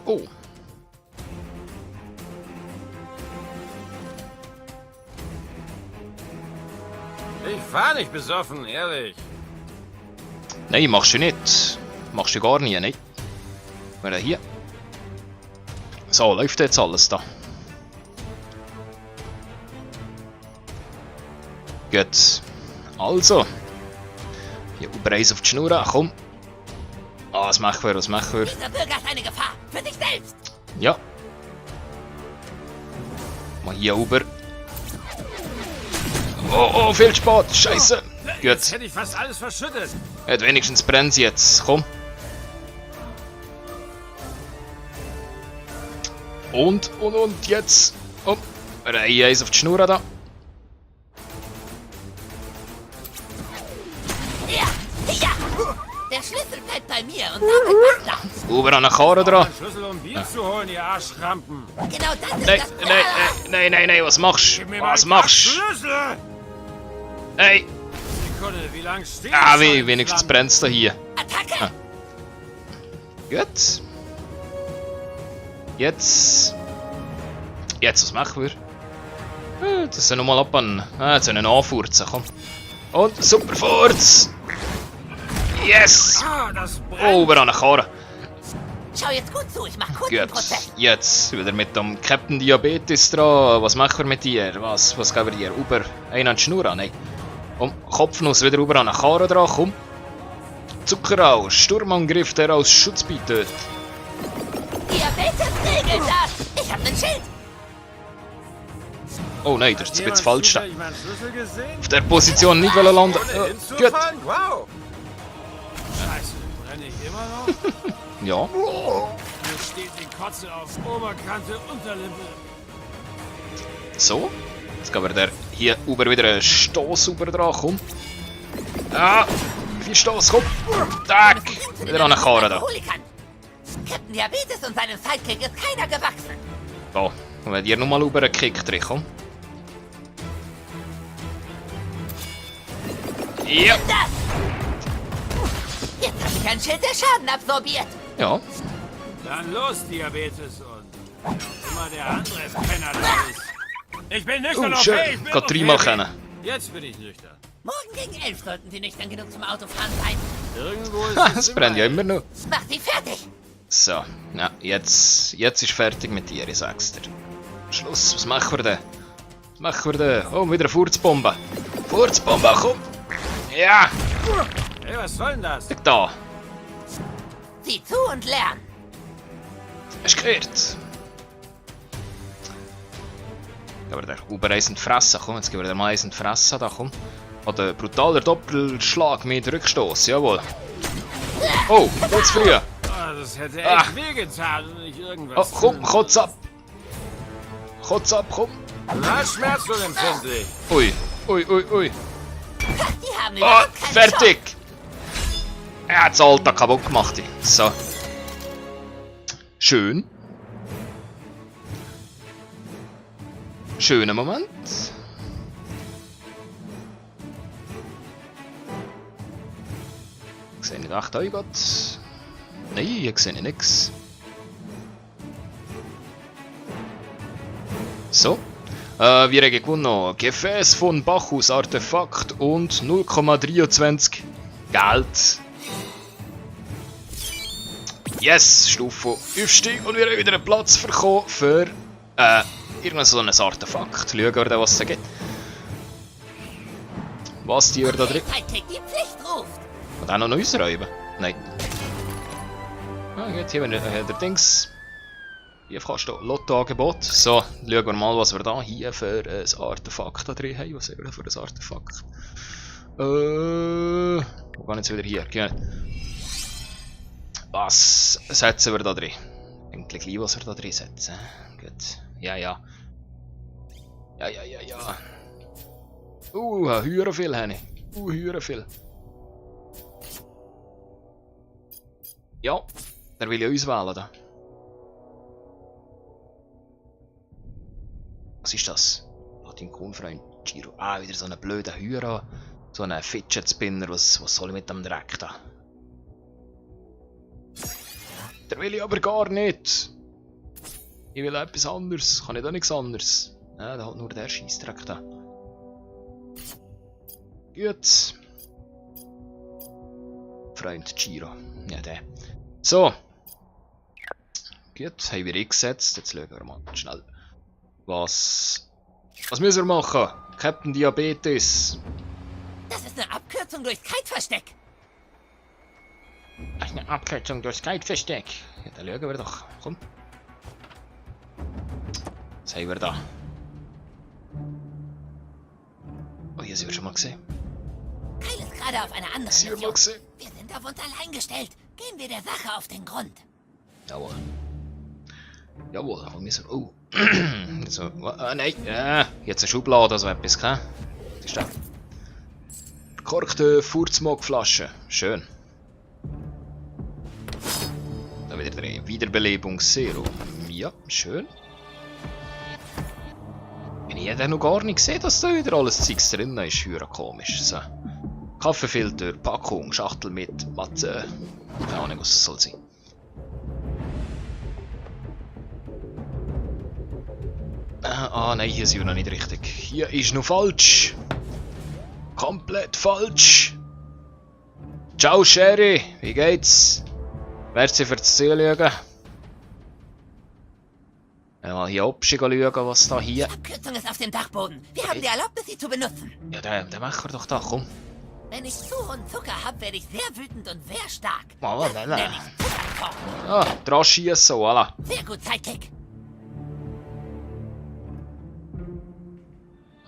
Oh. Ich fahr nicht besoffen, ehrlich. Nein, machst du nicht. Machst du gar nie, nicht. Wer hier? So, läuft jetzt alles da. Gut. Also. Hier über eins auf die Schnur, komm. Ah, was machen wir, was machen wir? Dieser Bürger ist eine Gefahr für sich selbst. Ja. Mal hier rüber. Oh, oh, viel spät. Scheiße. Jetzt Gut. hätte ich fast alles verschüttet. Hat wenigstens brennt jetzt. Komm. Und jetzt. Oh. Reihe eins auf die Schnur da. Ja, ja. Der Schlüssel bleibt bei mir und damit macht's. Rüber an den Karren dran. Einen Schlüssel, um Bier zu holen, ihr Arschrampen. Genau das ist Nein, das. nein, was machst Gib du? mir Was mal machst du? Schlüssel! Hey! Sekunde, wie lang steht Ah, schon im wenigstens Flammen? brennt's da hier. Attacke! Ah. Gut. Jetzt, was machen wir? Das sind nochmal ab an. Jetzt einen anfurzen, komm. Und super Furz! Yes! Ah, das brennt. Ober an den Karren. Schau jetzt gut zu, ich mach kurz den Gut, Prozess. jetzt wieder mit dem Captain Diabetes dran. Was machen wir mit dir? Was geben wir dir? Über einen an die Schnur an? Nein. Komm, Kopfnuss wieder über an den Karren dran, komm. Zuckerrausch, Sturmangriff, der aus Schutz bietet. Diabetes regelt das. Ich hab nen Schild. Oh nein, das ist ein bisschen falsch da. Zufällig meinen Schlüssel gesehen? Auf der Position nicht landen. Ohne Gut. hinzufahren? Wow. Scheiße, brenne ich immer noch? Ja. Hier steht die Kotze auf Oberkante, Unterlippe. So. Jetzt geben wir der hier über wieder einen Stoß über dran, komm. Ah, viel Stoß, komm. Tack. Wieder an den Karren da. Holikan. Captain Diabetes und seinem Sidekick ist keiner gewachsen. So, und wenn ihr nochmal über einen Kick drin, komm. Ja. Das. Jetzt hab ich ein Schild, der Schaden absorbiert. Ja. Dann los, Diabetes und wer auch immer der andere Penner da ist. Ich bin nüchtern, Oh, okay? schön. Ich bin Geht dreimal kennen. Jetzt bin ich nüchtern. Morgen gegen 11 sollten Sie nüchtern genug zum Autofahren sein. Irgendwo ist Ha, es es brennt ja immer noch. Mach sie fertig. So, ja, jetzt ist fertig mit dir, ich sag's dir. Schluss, was machen wir denn? Was machen wir denn? Oh, wieder eine Furzbombe. Furzbombe, komm! Ja, Hey, was soll denn das? schau da. Sieh zu und lern. Hast du gehört? Aber der Uber-Eis in die Fresse, komm, jetzt geben wir dir mal Eis in die Fresse, da, komm. Oder brutaler Doppelschlag mit Rückstoß, jawohl. Oh, kurz früher. Ah, das hätte echt Ah. wehgetan und nicht Oh, irgendwas. komm, kotz ab. Kotz ab, komm. Na, schmerzunempfindlich. Ui, ui. Die haben Oh, überhaupt keine fertig! Er hat das Alter kaputt gemacht. So. Schön. Schöner Moment. Ich sehe nicht echt Gott. Nein, ich sehe nichts. So. Wir haben gewonnen. Gefäß von Bacchus Artefakt und 0,23 Geld. Yes, Stufe aufsteigen und wir haben wieder einen Platz bekommen für irgendein so ein Artefakt. Schauen wir da, was es da gibt. Was die da drin? Der Sidekick die Pflicht ruft. Und auch noch uns räumen? Nein. Ah, gut, hier haben wir der Dings. Hier kannst du Lottoangebot. So, schauen wir mal, was wir da hier für ein Artefakt da drin haben. Was haben wir da für ein Artefakt? Wo gehen jetzt wieder hier? Genau. Was setzen wir da drin? Eigentlich gleich, was wir da drin setzen. Gut. Ja. Ja. Hure viel, Henny. Hure viel. Ja, der will ja uns wählen da. Was ist das? Latin-Freund Giro. Ah, wieder so einen blöden Hyra. So einen Fidget Spinner. Was soll ich mit dem Dreck da? Der will ich aber gar nicht. Ich will etwas anderes. Kann ich da nichts anderes? Ja, da hat nur der Scheissdreck da. Gut. Freund Giro. Ja, der. So. Gut, haben wir eingesetzt. Jetzt schauen wir mal schnell. Was müssen wir machen? Captain Diabetes. Das ist eine Abkürzung durchs Kite-Versteck. Eine Abkürzung durchs Kite-Versteck. Ja, dann schauen wir doch. Komm. Was haben wir da? Oh, hier sind wir schon mal gesehen. Kyle ist gerade auf einer anderen Sie haben mal Mission. gesehen. Wir sind auf uns allein gestellt. Gehen wir der Sache auf den Grund. Jawohl. Jawohl, wir müssen. Oh. So, nein. Jetzt eine Schublade, so etwas, gell? Was ist das? Verkorkte Furzmogflasche. Schön. Da wieder drehen. Wiederbelebungsserum. Ja, schön. Ich hätte noch gar nicht gesehen, dass da wieder alles Zeugs drin ist. Höher komisch. So. Kaffeefilter, Packung, Schachtel mit Matze. Keine Ahnung, was es soll sein. Nein, hier sind wir noch nicht richtig. Hier ist noch falsch. Komplett falsch. Ciao, Sherry. Wie geht's? Merci für das Zuschauen. Mal hier oben schauen, was da hier... Die Abkürzung ist auf dem Dachboden. Wir haben die Erlaubnis, sie zu benutzen. Ja, dann machen wir doch da, komm. Wenn ich zu hohen Zucker habe, werde ich sehr wütend und sehr stark. Oh, Das nein. nenne ich Zuckerkochen. Ja, dran schiessen, voilà. Sehr gut, Sidekick.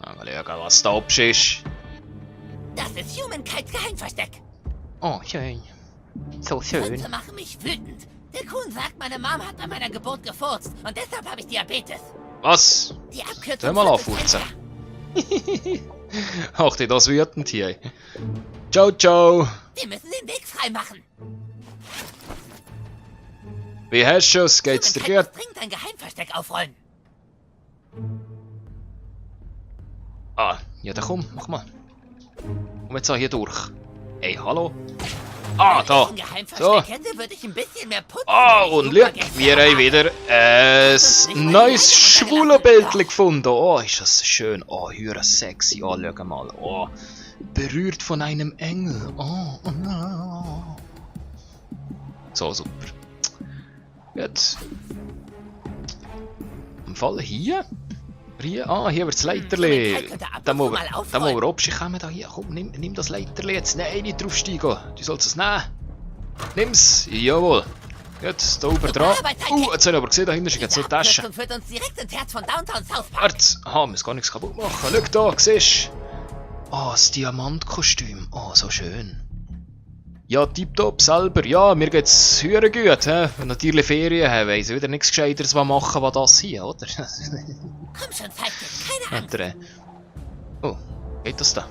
Mal schauen, was da oben ist. Das ist Human Kites Geheimversteck. Oh, schön. So schön. Furze machen mich wütend. Der Kuhn sagt, meine Mom hat bei meiner Geburt gefurzt und deshalb habe ich Diabetes. Was? Die Abkürzung Hör mal führt auf, ins Furze. Fenster. Ach, die das wütend hier. Ciao, ciao. Wir müssen den Weg frei machen. Wie hast du's? Geht's dir Human Kite gut? muss dringend ein Geheimversteck aufräumen. Ah, ja dann komm, mach mal. Komm jetzt auch hier durch. Ey, hallo? Ah, da. Wenn ich ein So. Geheimversteck hätte, würde ich ein bisschen mehr putzen. Ah, wenn ich und super schau, Gäste wir haben wieder ein neues Schwulenbild gefunden. Oh, ist das schön. Oh, höher sexy. Oh, schau mal. Oh, berührt von einem Engel. Oh, oh. So, super. Gut. Im Fall hier? Hier? Ah, hier wird das Leiterli. Da muss wir abschicken. Da hier. Komm, nimm das Leiterli jetzt. Nein, nicht draufsteigen. Du sollst es nehmen. Nimm's. Jawohl. Gut, da oben dran. Jetzt habe ich aber gesehen, da hinten ist jetzt eine Tasche. Abkürzung führt uns direkt ins Herz von Downtown South Park. Warte. Aha, wir müssen gar nichts kaputt machen. Schau da, siehst du? Ah, das Diamantkostüm. Oh, so schön. Ja, tipptopp selber. Ja, mir geht's höher gut. He? Wenn natürlich Ferien haben, weiss ich wieder nichts Gescheiteres machen, was das hier, oder? Komm schon, Sidekick, keine Angst. Oh, geht das da?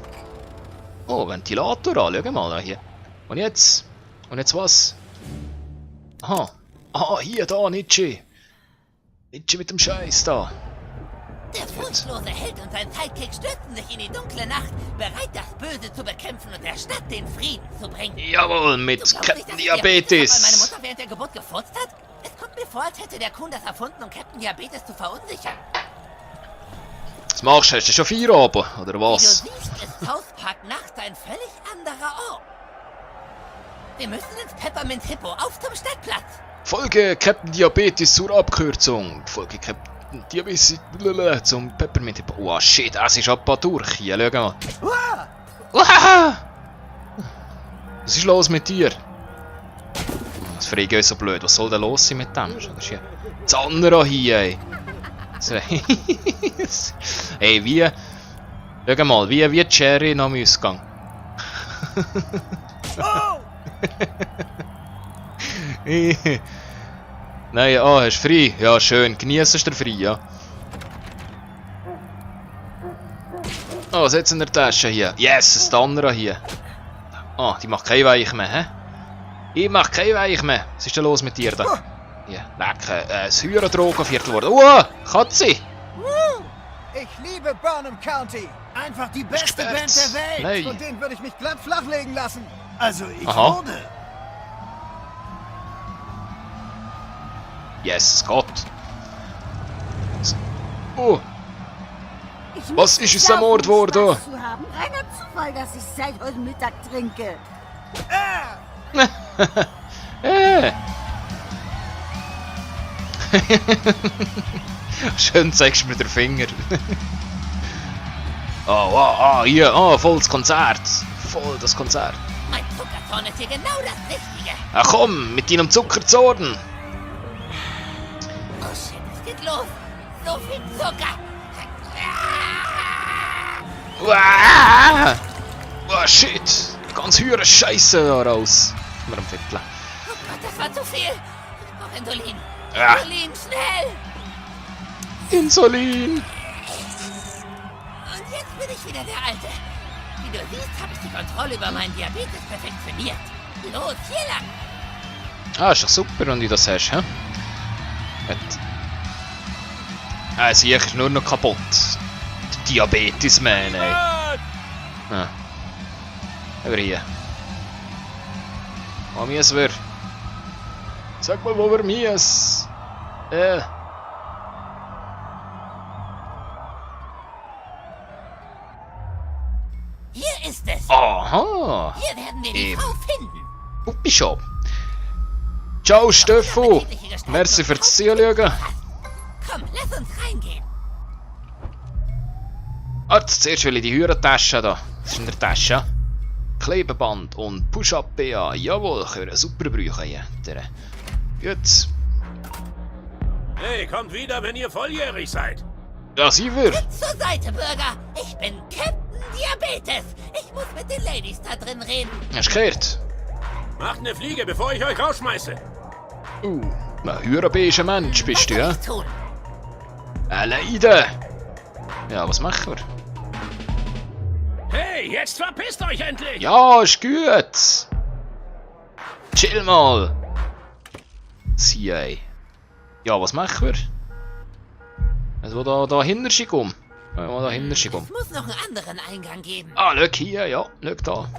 Oh, Ventilator an, schau mal da hier. Und jetzt? Und jetzt was? Aha. Ah, hier, da, Nietzsche. Nietzsche mit dem Scheiß da. Der furchtlose Held und sein Sidekick stürzen sich in die dunkle Nacht, bereit, das Böse zu bekämpfen und der Stadt den Frieden zu bringen. Jawohl, mit Du glaubst nicht, Captain dass ich Diabetes habe, weil meine Diabetes. Mutter während der Geburt gefurzt hat? Es kommt mir vor, als hätte der Kuhn das erfunden, um Captain Diabetes zu verunsichern. Was machst du? Hast du schon Feierabend, oder Wie du was? siehst, ist South Park nachts ein völlig anderer Ort. Wir müssen ins Peppermint Hippo, auf zum Stadtplatz. Folge Captain Diabetes zur Abkürzung. Folge Captain Diabetes zum Peppermint. Oh shit, es ist ab durch hier, schau mal. Uah! Was ist los mit dir? Das Frage ist so blöd, was soll denn los sein mit dem? Das ist ja das andere hier, ey. So, hey, wie... Schau mal, wie Cherry nach dem Ausgang. Nein, ah, hast du frei? Ja, schön. Genießt du frei, ja. Oh, was hat's in der Tasche hier? Yes, das andere hier. Ah, die macht kein Weich mehr, hä? Ich mach kein Weich mehr. Was ist denn los mit dir da? Hier, lecker. Das Hürendrogen viertel worden. Katze! Ich liebe Burnham County. Einfach die beste Sperrt's. Band der Welt. Nein. Von denen würde ich mich glatt flachlegen lassen. Also ich Aha. wurde. Yes, es geht. Oh, Ich was ist aus dem Mord worden? Spaß zu haben. Reiner Zufall, dass ich seit heute Mittag trinke. Schön zeigst du mir den Finger. Hier, voll das Konzert. Voll das Konzert. Mein Zuckerzorn ist hier genau das Richtige. Ach komm, mit deinem Zuckerzorden. Oh shit, es geht los. So viel Zucker. Uah! Oh shit, ganz höhere Scheiße da raus. Wir am Viertel. Oh Gott, das war zu viel. Oh, Insulin. Ah. Insulin, schnell. Insulin. Und jetzt bin ich wieder der Alte. Wie du siehst, habe ich die Kontrolle über meinen Diabetes perfektioniert. Los, hier lang. Ah, ist doch super, wenn du das hast, hä? Gut. Sehe ich nur noch kaputt. Der Diabetes-Man, ey. Ah. Aber hier. Wo müssen wir? Sag mal, wo wir müssen. Hier ist es. Aha. Hier werden wir die Eben. Frau finden. Uppi-Shop. Ciao, Steffo. Merci fürs Zuschauen. Komm, lass uns reingehen. Zuerst will ich die Hürentasche da. Das ist in der Tasche. Klebeband und Push-Up-BA. Jawohl, können wir super brauchen hier. Gut. Hey, kommt wieder, wenn ihr volljährig seid. Da sind wir. Zur Seite, Bürger. Ich bin Captain Diabetes. Ich muss mit den Ladies da drin reden. Hast du gehört? Macht eine Fliege, bevor ich euch rausschmeiße. Ein europäischer Mensch bist du, ja? Was soll ich tun? Alleine. Ja, was machen wir? Hey, jetzt verpisst euch endlich! Ja, ist gut. Chill mal. CIA. Ja, was machen wir? Also da hinter sich um. Ja, da hinter sich um. Es muss noch einen anderen Eingang geben. Ah, schau hier, ja, schau da.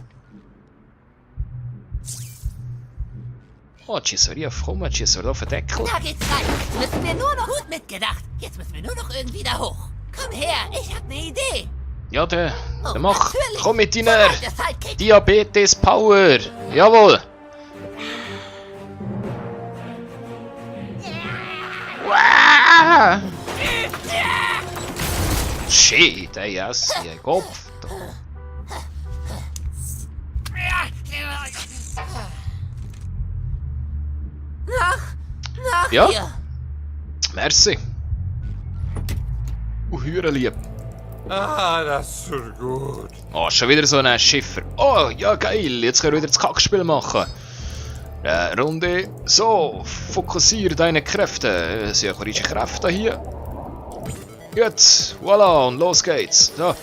Oh, Cesariev, komm, Cesariev, verdeckelt. Da geht's rein. Jetzt müssen wir nur noch gut mitgedacht. Jetzt müssen wir nur noch irgendwie da hoch. Komm her, ich hab eine Idee. Ja, der Oh, mach. natürlich. Komm mit deiner Bereit, der Sidekick. Diabetes Power. Jawohl. Wow. Shit, ey, yes, ihr Kopf. Nach Ja? hier. Merci. Hören lieb. Ah, das ist so gut. Oh, schon wieder so ein Schiffer. Oh, ja geil, jetzt können wir wieder das Kackspiel machen. Runde. So, fokussiere deine Kräfte. Synchronische Kräfte hier. Gut, voilà, und los geht's. So.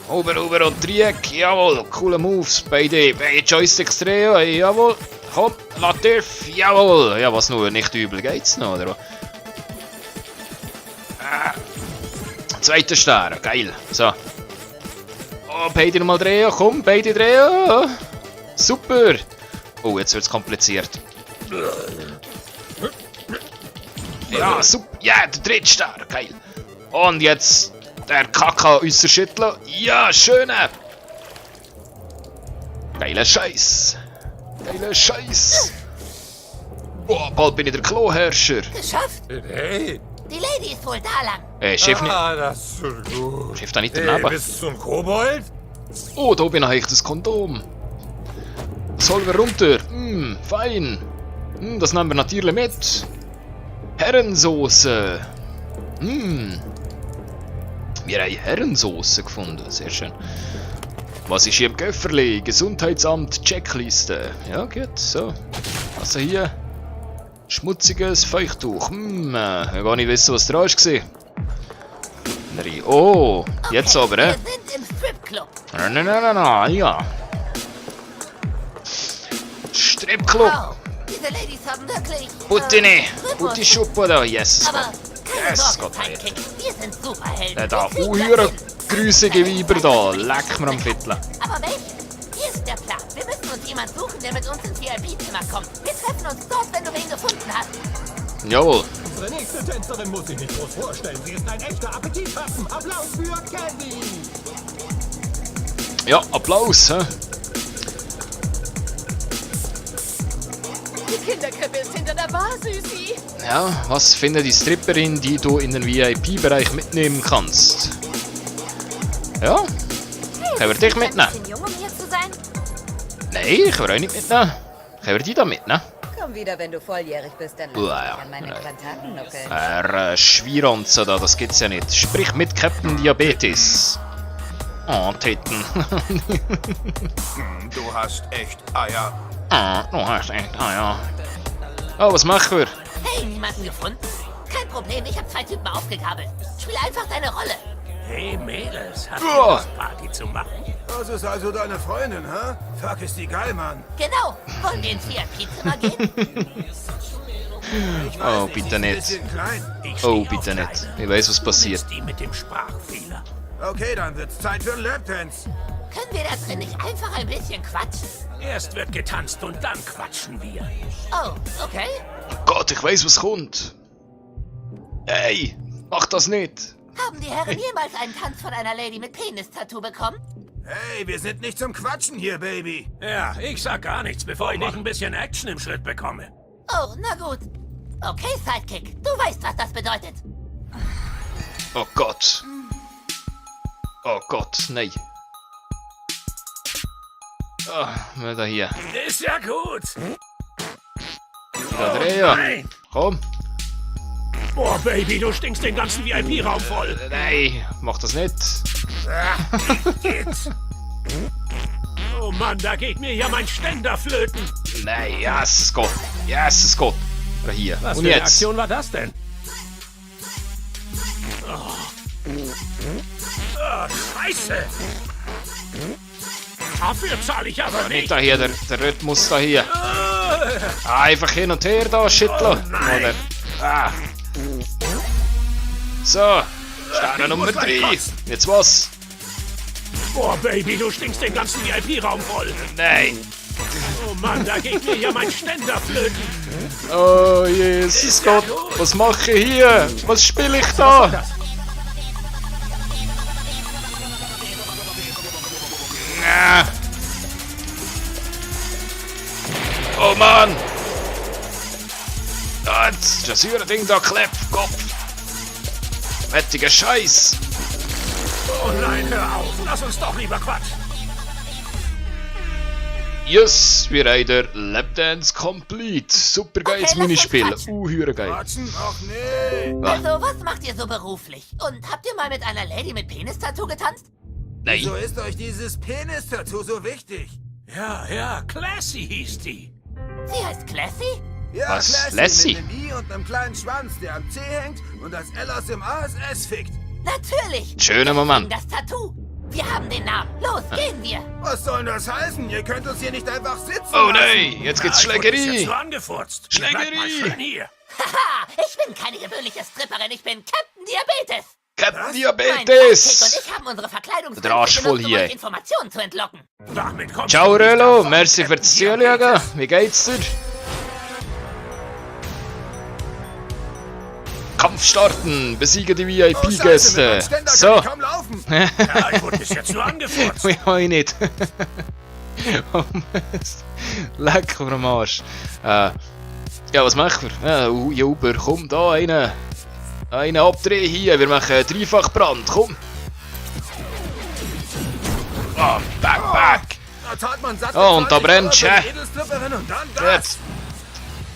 Ober und Dreieck, jawohl, coole Moves. Beide Joysticks drehen, jawohl. Komm, Latif, jawohl. Ja, was nur, nicht übel geht's noch, oder? Zweiter Stern, geil. So. Oh, beide nochmal drehen, komm, beide drehen. Super. Oh, jetzt wird's kompliziert. Ja, super. Ja, der dritte Stern, geil. Und jetzt der Kaka äußer schütteln. Ja, schön. Geiler Scheiß. Geiler Scheiß. Oh, bald bin ich der Kloherrscher. Geschafft. Hey, Die Lady ist wohl da lang. Chef, nicht. ah, das ist so gut. Chef da nicht Hey, daneben. bist du ein Kobold? Oh, da bin ich das Kondom. Das holen wir runter. Fein. Das nehmen wir natürlich mit. Herrensoße. Wir haben Herrensoße gefunden. Sehr schön. Was ist hier im Köfferli? Gesundheitsamt, Checkliste. Ja, gut, so. Also hier. Schmutziges Feuchttuch. Ich gar nicht wissen, was dran war. Oh, jetzt aber, Wir sind im Stripclub. Nein, ja. Stripclub. Wow, diese Ladies haben wirklich... Puttine. Rhythmus. Putti Schuppe da, yes. Aber keine Yes, Sorge, Gott, Sidekick. Wir sind Superhelden. Da, Wir kriegen uhyre das hin. grüßige Weiber da. Leck mir am Viertel. Aber welchen? Hier ist der Plan. Wir müssen uns jemanden suchen, der mit uns ins VIP-Zimmer kommt. Wir treffen uns dort, wenn du wen gefunden hast. Jawohl. Unsere nächste Tänzerin muss sich nicht groß vorstellen. Sie ist ein echter Appetithappen. Applaus für Candy. Ja, Applaus, hä? Die Kinderkrippe ist hinter der Bar, Süßi. Ja, was findet die Stripperin, die du in den VIP-Bereich mitnehmen kannst? Ja, können wir dich mitnehmen? Ein bisschen jung, um hier zu sein. Nein, ich will auch nicht mitnehmen. Können wir die da mitnehmen? Komm wieder, wenn du volljährig bist, dann lass Uah, ich ja. dich an meine Implantaten nuckeln. Schwieronzer da, das gibt's ja nicht. Sprich mit Captain Diabetes. Oh, Titten. Du hast echt Eier. Ah, du hast echt, ja. Oh, was machen wir? Hey, niemanden gefunden? Kein Problem, ich habe 2 Typen aufgegabelt. Spiel einfach deine Rolle. Hey Mädels, hast Uah. du Lust, Party zu machen? Das ist also deine Freundin, hä? Fuck, ist die geil, Mann. Genau. Wollen wir ins VIP-Zimmer gehen? Ich Oh, sie bitte ist ein nicht. bisschen klein. Ich Oh, steh bitte auf nicht. Kleine. Ich weiß, was Du passiert. bist die mit dem Sprachfehler. Okay, dann wird's Zeit für einen Lapdance. Können wir da drin nicht einfach ein bisschen quatschen? Erst wird getanzt und dann quatschen wir. Oh, okay. Gott, ich weiß, was kommt. Ey, mach das nicht. Haben die Herren jemals einen Tanz von einer Lady mit Penis-Tattoo bekommen? Hey, wir sind nicht zum Quatschen hier, Baby. Ja, ich sag gar nichts, bevor ich nicht ein bisschen Action im Schritt bekomme. Oh, na gut. Okay, Sidekick, du weißt, was das bedeutet. Oh Gott. Oh Gott, nein. Ah, da hier. Ist ja gut. Da dreh ja. Nein. Komm. Boah, Baby, du stinkst den ganzen VIP-Raum voll. Nein, mach das nicht. Geht's. Oh Mann, da geht mir ja mein Ständer flöten. Nein, Jesus Gott. Jesus Gott. Da hier. Was Und für eine jetzt. Aktion war das denn? Oh, Scheiße. Dafür zahle ich aber Nicht nicht. da hier, der Rhythmus da hier. Einfach hin und her da schütteln. nein. Oder. Ah. So. Sterne Ich Nummer muss gleich 3. kotzen. Jetzt was? Boah, Baby, du stinkst den ganzen VIP-Raum voll. Nein. Oh Mann, da geht mir ja mein Ständer flöten. Oh Jesus Ist ja Gott. gut. Was mache ich hier? Was spiele ich da? Ah. Oh Mann! Ah, jetzt das Ding da klebt, Kopf! Wettiger Scheiß! Oh nein, hör auf. Lass uns doch lieber quatschen. Yes, wir haben der Lapdance Complete. Super geiles Okay, lass uns Minispiel. quatschen. Höher geil. Quatschen? Ach nee. Also, was macht ihr so beruflich? Und habt ihr mal mit einer Lady mit Penis-Tattoo getanzt? Wieso Nein. ist euch dieses Penis-Tattoo so wichtig? Ja, Classy hieß die. Sie heißt Classy? Ja, Was? Classy, Lassie? mit einem I und einem kleinen Schwanz, der am C hängt und das L aus dem ASS fickt. Natürlich! Schöner Moment. Das Tattoo! Wir haben den Namen. Los, gehen wir! Was soll das heißen? Ihr könnt uns hier nicht einfach sitzen Oh lassen. nein, jetzt gibt's Ich wurde bis jetzt Schlägerie. nur angefurzt. Ihr bleibt mal Schlägerie. schön hier. Haha, ich bin keine gewöhnliche Stripperin, ich bin Captain Diabetes! Captain Mein Sidekick und Diabetes. ich haben unsere Verkleidungskünste Der Arsch voll benutzt, um hier. euch Informationen zu entlocken. Damit kommst Ciao du nicht Rölo, davon, merci Captain fürs Zuschauen. Diabetes. Wie geht's dir? Kampf starten, besiege die Oh, Scheiße, mit VIP-Gäste. meinem Ständer So. kann ich kaum laufen. Ja, ich wurde bis jetzt nur angefurzt. Ja, ich nicht. Oh, Mist. Leck vom Arsch. Ja, was machen wir? Uber, komm da, einen abdrehen hier. Wir machen Dreifachbrand, komm. Oh, back. Da zahlt man satt Oh, und da 20 brennt's, Euro für hä? die Edelstripperin und dann Gas. Jetzt.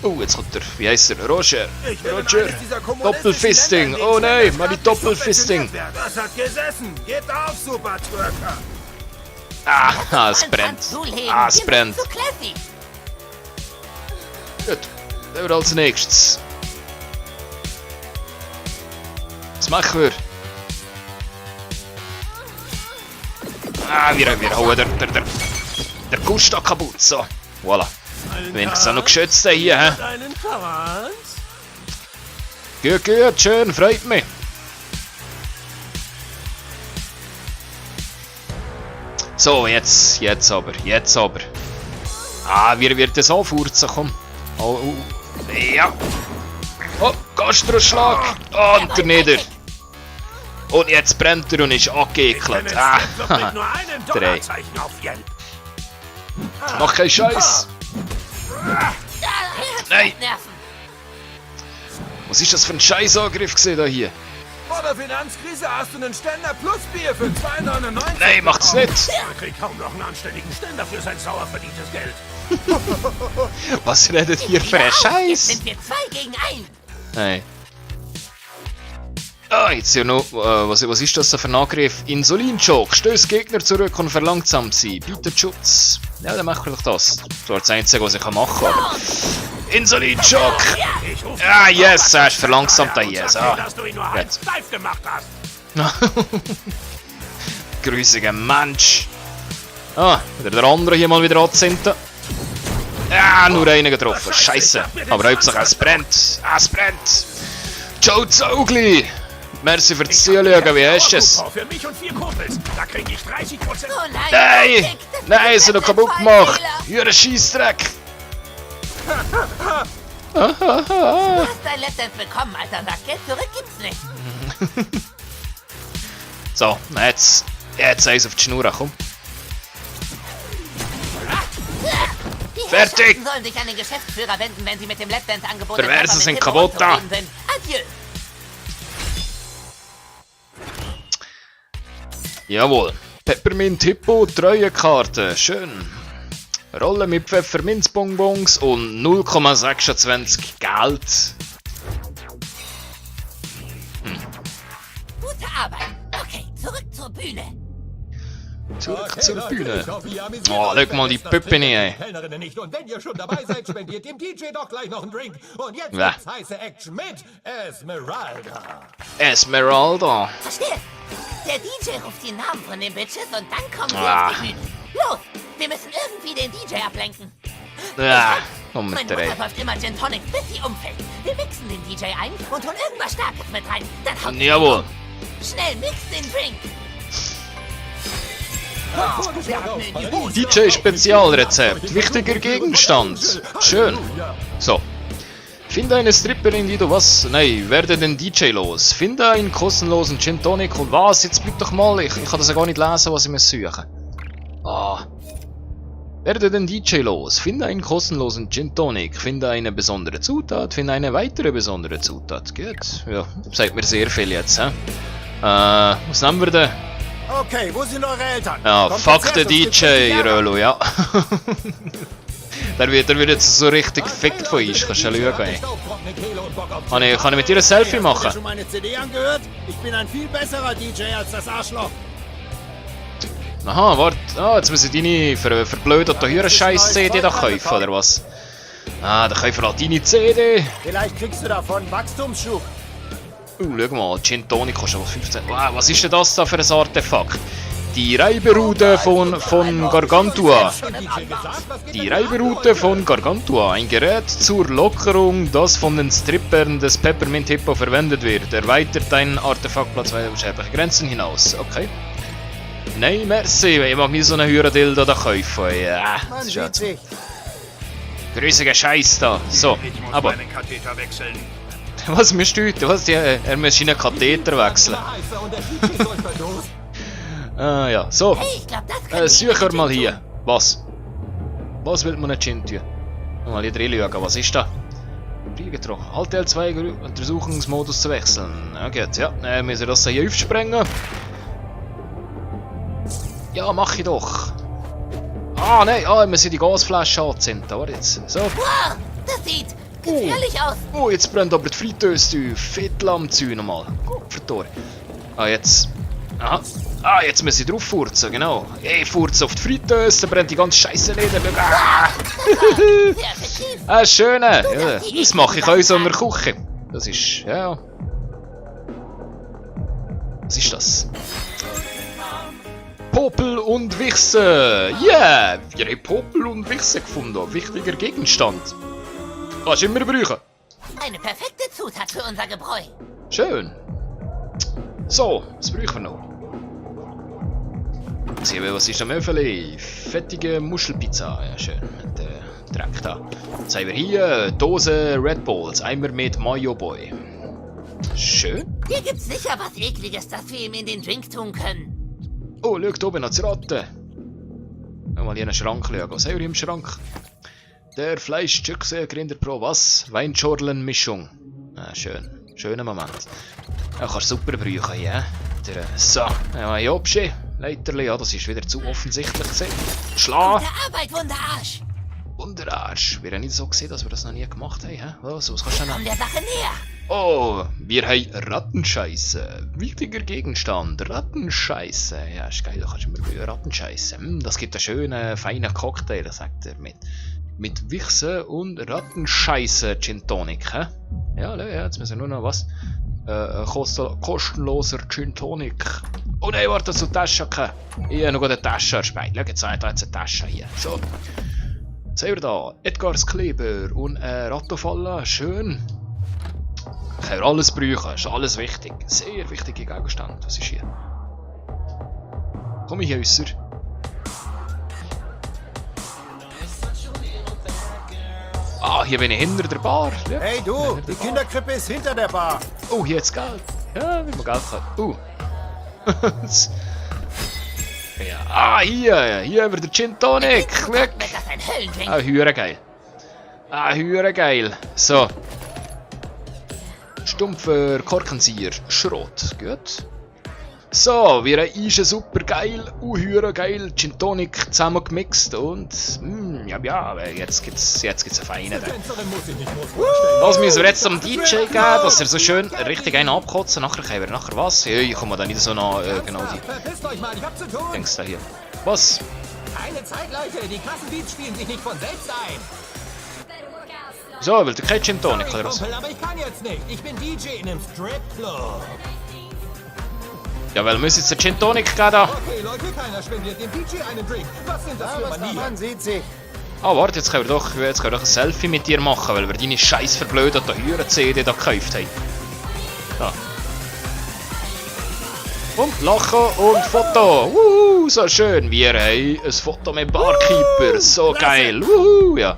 Oh, jetzt kommt der, wie heißt er? Roger. Ich will in Roger. eines dieser kommunistischen Doppelfisting. Länder, in Oh denen nein, Ständer mal die staatlich Doppelfisting. subventioniert werden. Das hat gesessen. Gebt auf, Super Twerker. Ah, es Ein brennt. Pfand zulegen. Ah, es Wir brennt. sind zu classy. Gut, dann wird als nächstes. Was machen wir? Ah, wir hauen der Gusta kaputt. So, voilà. Wenigstens auch noch geschützt hier, hä? Einen Tanz? Gut, schön, freut mich. So, jetzt aber. Ah, wir wird das anfurzen, komm. Oh, ja. Oh, Gastroschlag. Und der Nieder. Und jetzt brennt er und ist angeekelt. Ah, Mit nur einem Drei. Dollarzeichen auf Yelp. Mach keinen Scheiß. Nein. Nerven. Was ist das für ein Scheißangriff gesehen da hier? Vor der Finanzkrise hast du einen Ständer plus Bier für 2,99. Nein, macht's nicht. Er kriegt kaum noch einen anständigen Ständer für sein sauer verdientes Geld. Was redet hier für ein Jetzt Scheiß? sind wir 2 gegen 1. Nein. Ah, jetzt ja noch. Was ist das für ein Angriff? Insulinschock. Stößt Gegner zurück und verlangsamt sie. Bietet Schutz. Ja, dann machen wir doch das. Das war das Einzige, was ich machen kann. Aber Insulinschock! Ich rufe Ah, yes, er ist verlangsamt da hier. So. dass du ihn nur halb Jetzt. steif gemacht hast. Grüßiger Mensch. Ah, wieder der andere hier mal wieder anzünden. Ah, nur einen getroffen. Scheiße. Aber Hauptsache es brennt. Ah, es brennt. Ciao, Zaugli. Merci fürs Zuschauen. Wie hast du es? Für mich und 4 Kumpels. Da krieg ich 30%. Oh nein. Nein! Dick, das Nein, ist sie noch ein kaputt Fallfehler. gemacht! Ihr Scheissdreck! Du hast dein Letztens bekommen, Alter. Das Geld zurück gibt's nicht. So, jetzt eins auf die Schnur, komm. Die Fertig. Herrschaften sollen sich an den Geschäftsführer wenden, wenn sie mit dem Letdance-Angebot Der Verse sind kaputt da. Adieu. Jawohl. Peppermint Hippo, Treuekarte. Schön. Rolle mit Pfefferminzbonbons und 0,26 Geld. Gute Arbeit. Okay, zurück zur Bühne. Zurück zur Bühne. Ich hoffe, ihr amüsiert Oh, euch schau mal die bestens. Pöppini, ey. Die Kellnerinnen nicht. Und wenn ihr schon dabei seid, spendiert dem DJ doch gleich noch einen Drink. Und jetzt Ja. gibt's heiße Action mit Esmeralda. Esmeralda. Verstehe. Der DJ ruft die Namen von den Bitches und dann kommen sie Ah. auf die Bühne. Los, wir müssen irgendwie den DJ ablenken. Ja, komm Meine mit der Mutter läuft immer Gin Tonic, bis sie umfällt. Wir mixen den DJ ein und holen irgendwas Starkes mit rein. Dann haut sie Jawohl. um. Schnell, mix den Drink. DJ Spezialrezept. Wichtiger Gegenstand. Schön. So. Finde eine Stripperin, die du was... Nein, werde den DJ los. Finde einen kostenlosen Gin Tonic und was? Jetzt bleib doch mal. Ich kann das ja gar nicht lesen, was ich mir suche. Ah. Werde den DJ los. Finde einen kostenlosen Gin Tonic. Finde eine besondere Zutat. Finde eine weitere besondere Zutat. Gut. Ja, sagt mir sehr viel jetzt, hä? Was nehmen wir denn? Okay, wo sind eure Eltern? Ja, Kommt fuck jetzt den her, sonst gibt's DJ, Ärger. Rölo, ja. der wird jetzt so richtig gefickt von uns, kannst du ja schauen, ey. Kann ich mit dir ein Selfie Hast du machen? dir schon meine CD angehört? Ich bin ein viel besserer DJ als das Arschloch. Aha, warte. Ah, jetzt muss ich deine verblödete Huren-Scheiß-CD da kaufen, oder was? Ah, dann kaufen wir halt deine CD. Vielleicht kriegst du davon Wachstumsschub. Schau mal, Gin Tonic kostet aber 15. Wow, was ist denn das da für ein Artefakt? Die Reiberoute von Gargantua. Die Reiberoute von Gargantua. Ein Gerät zur Lockerung, das von den Strippern des Peppermint Hippo verwendet wird. Erweitert deinen Artefaktplatz weit über scherbliche Grenzen hinaus. Okay. Nein, merci. Ich mag nie so einen Hürendildo da kaufen. Ja, das Man ist ja sieht sich. grüßiger Scheiß da. So, Ich muss aber... meinen Katheter wechseln. Was müsst du heute? Was? Er muss einen Katheter wechseln. Ah ja, so. Hey, ich glaube, das kann Suchen wir mal hier. Was? Was will man nicht Gin tun? Mal hier drin schauen, was ist da? Getroffen. Alt L2 Untersuchungsmodus zu wechseln. Ja gut, ja. Müssen wir das hier aufsprengen? Ja, mach ich doch. Ah, nein, wir müssen die Gasflasche anzünden. Warte jetzt. So. Wow, das sieht gefährlich aus. Oh, jetzt brennt aber die Fritteuse auf. Fettlammzeug nochmal. Verdammt. Ah, jetzt. Aha. Ah, jetzt muss ich drauf furzen, genau. Ey, furzen auf die Fritteuse, dann brennt die ganze Scheiße nieder. Ah! Sehr effektiv. Ah, schöne. Ja, das mache ich auch so in der Küche. Das ist, ja. Was ist das? Popel und Wichse. Yeah, wir haben Popel und Wichse gefunden. Wichtiger Gegenstand. Kannst du immer brauchen. Eine perfekte Zutat für unser Gebräu. Schön. So, was brauchen wir noch? Was ist am Öffeli? Fettige Muschelpizza. Ja, schön. Mit Dreck da. Jetzt haben wir hier Dose Red Bulls. Eimer mit Mayo Boy. Schön. Hier gibt's sicher was Ekliges, das wir ihm in den Drink tun können. Oh, schau da oben ans Ratten. Mal hier in den Schrank schauen. Was haben wir im Schrank? Der Fleisch-Chüchse Grinder Pro. Was? Weinschorlen-Mischung. Ah, schön. Schöner Moment. Ja, kannst super brauchen, ja. So, ja, Jobschi. Leiterli, ja, das ist wieder zu offensichtlich gesehen. Schlag! Gute Arbeit, Wunderarsch! Wunderarsch. Wir haben nicht so gesehen, dass wir das noch nie gemacht haben, hä? Was kannst du noch? Komm der Sache näher! Oh, wir haben Rattenscheiße. Wichtiger Gegenstand, Rattenscheiße. Ja, ist geil, da kannst du immer Rattenscheiße. Das gibt einen schönen, feinen Cocktail, sagt er, mit Wichse und Rattenscheiße Gin Tonic, hä? Ja, jetzt müssen wir nur noch was. Kostenloser Gin Tonic. Oh nein, warte, so Taschen. Ich habe noch eine Tasche erspeit. Schau, jetzt habe ich da jetzt eine Tasche hier. So. Jetzt haben wir da Edgars Kleber und eine Rattofalle. Schön. Können wir alles brauchen, ist alles wichtig. Sehr wichtige Gegenstand. Was ist hier? Komm ich hier raus? Ah, hier bin ich hinter der Bar. Ja. Hey du, die Kinderkrippe ist hinter der Bar. Oh, hier jetzt Geld. Ja, wie man Geld hat. Ja, hier haben wir den Gin Tonic. Wird das ein Höllendrink? Ah, hure geil. Ah, hure geil. So. Stumpfer Korkenzieher, Schrot, gut. So, wir haben super geil, hure geil Gin Tonic zusammen gemixt und ja, jetzt gibt's einen feinen. Das müssen wir jetzt am DJ geben, dass er so schön richtig einen abkotzt. Nachher können wir was? Ja, ich komme dann nicht so nach genau die. Verpisst euch mal, ich hab zu tun. Denkst du hier? Was? Keine Zeit, Leute. Die Kassenbeats spielen sich nicht von selbst ein. So, will du kein Gin Tonic oder was? Kumpel, aber ich kann jetzt nicht. Ich bin DJ in einem Stripclub. Ja, weil muss jetzt der Gin Tonic geben da. Okay, Leute, keiner spendiert dem DJ einen Drink. Was sind das für Manieren? Man sieht sie. Ah, warte, jetzt können wir doch ein Selfie mit dir machen, weil wir deine scheiß verblödete Huren-CD da gekauft haben. Da. Und Lachen und Foto. So schön. Wir haben ein Foto mit Barkeeper. So geil. Ja.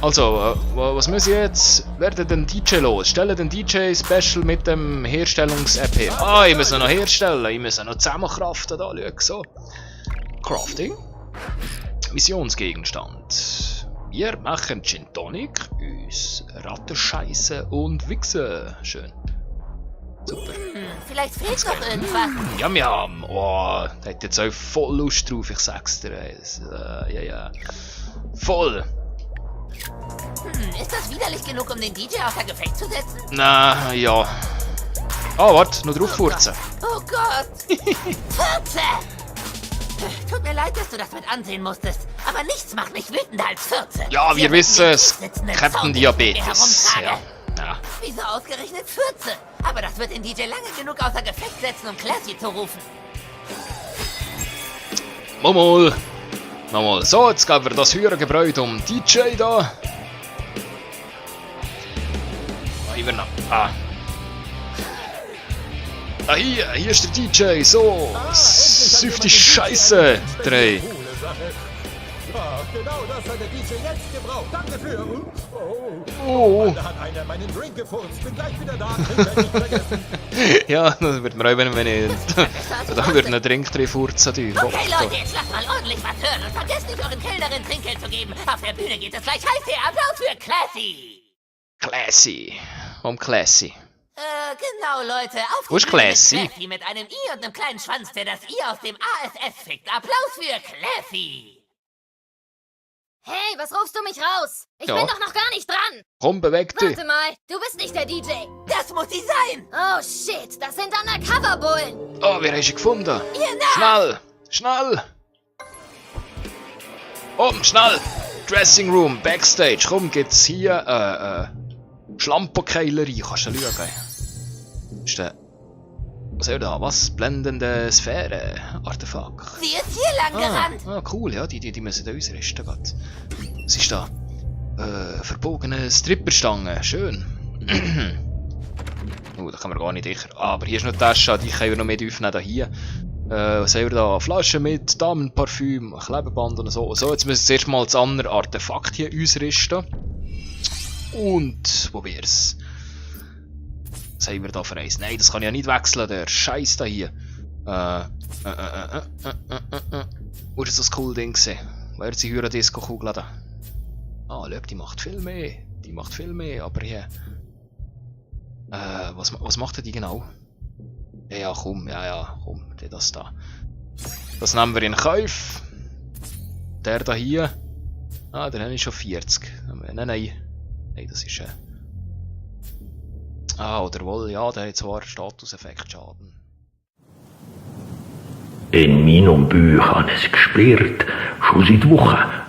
Also, was muss ich jetzt? Werde den DJ los? Stelle den DJ Special mit dem Herstellungs-App her. Ah, ich muss noch herstellen. Ich muss noch zusammenkraften. Da, schau so. Crafting. Missionsgegenstand. Wir machen Gin Tonic, uns Rattenscheiße und Wichse. Schön. Super. Vielleicht fehlt noch irgendwas. Jam. Oh, da hat jetzt auch voll Lust drauf, ich sag's dir. Ja. Voll. Ist das widerlich genug, um den DJ außer Gefecht zu setzen? Na, ja. Oh, warte, nur drauf furzen. Oh Gott! Fürze! Tut mir leid, dass du das mit ansehen musstest, aber nichts macht mich wütender als Fürze. Ja, wir wissen es. Captain Diabetes. Ja. Wieso ausgerechnet Fürze? Aber das wird den DJ lange genug außer Gefecht setzen, um Classy zu rufen. Momol. So, jetzt geben wir das höhere Gebäude um DJ da. Hier ist der DJ, so. Süfte Scheiße. 3. Ja, genau das hat der DJ jetzt gebraucht. Danke für... Oh. Da hat einer meinen Drink gefurzt. Bin gleich wieder da. Trink nicht vergessen. Ja, das wird mir auch, wenn ich... Da wird ein Drink drin furzen. Okay, Leute, jetzt lasst mal ordentlich was hören und vergesst nicht, euren Kellnerin Trinkgeld zu geben. Auf der Bühne geht es gleich heiß her. Applaus für Classy. Classy. Classy. Genau, Leute. Auf Wo ist die Bühne Classy? mit Classy mit einem I und einem kleinen Schwanz, der das I aus dem ASS fickt. Applaus für Classy. Hey, was rufst du mich raus? Ich Ja. bin doch noch gar nicht dran. Komm, beweg dich. Warte mal, du bist nicht der DJ. Das muss sie sein. Oh shit, das sind Undercover-Bullen. Oh, wir haben sie gefunden. Ihr Narr. Schnell. Oben, schnell. Dressing Room, Backstage. Komm, gibt's hier Schlamperkeilerei. Kannst du schauen? Ist der... Was haben wir da? Was? Blendende Sphäre. Artefakt. Sie ist hier lang gerannt. Ah, cool, ja, die müssen da ausrüsten. Grad. Was ist da? Verbogene Stripperstange. Schön. Da kann man gar nicht sicher. Aber hier ist noch die Tasche, die können wir noch mit aufnehmen. Da hier. Was haben wir da? Flaschen mit Damenparfüm, Klebeband und so. So, jetzt müssen wir zuerst mal das andere Artefakt hier ausrüsten. Und, wo wär's? Was haben wir da für eins? Nein, das kann ich ja nicht wechseln, der Scheiß da hier. Wo ist das cool Ding gewesen? Wo hat sie Hyra-Disco-Kugel da? Ah, schau, die macht viel mehr. Die macht viel mehr, aber hier... was macht die genau? Ja, komm, komm, das da. Das nehmen wir in Kauf. Der da hier. Ah, den habe ich schon 40. Nein, das ist oder wohl, ja, der hat zwar Statuseffekt-Schaden. In meinem Buch habe ich es gespürt, schon seit Wochen.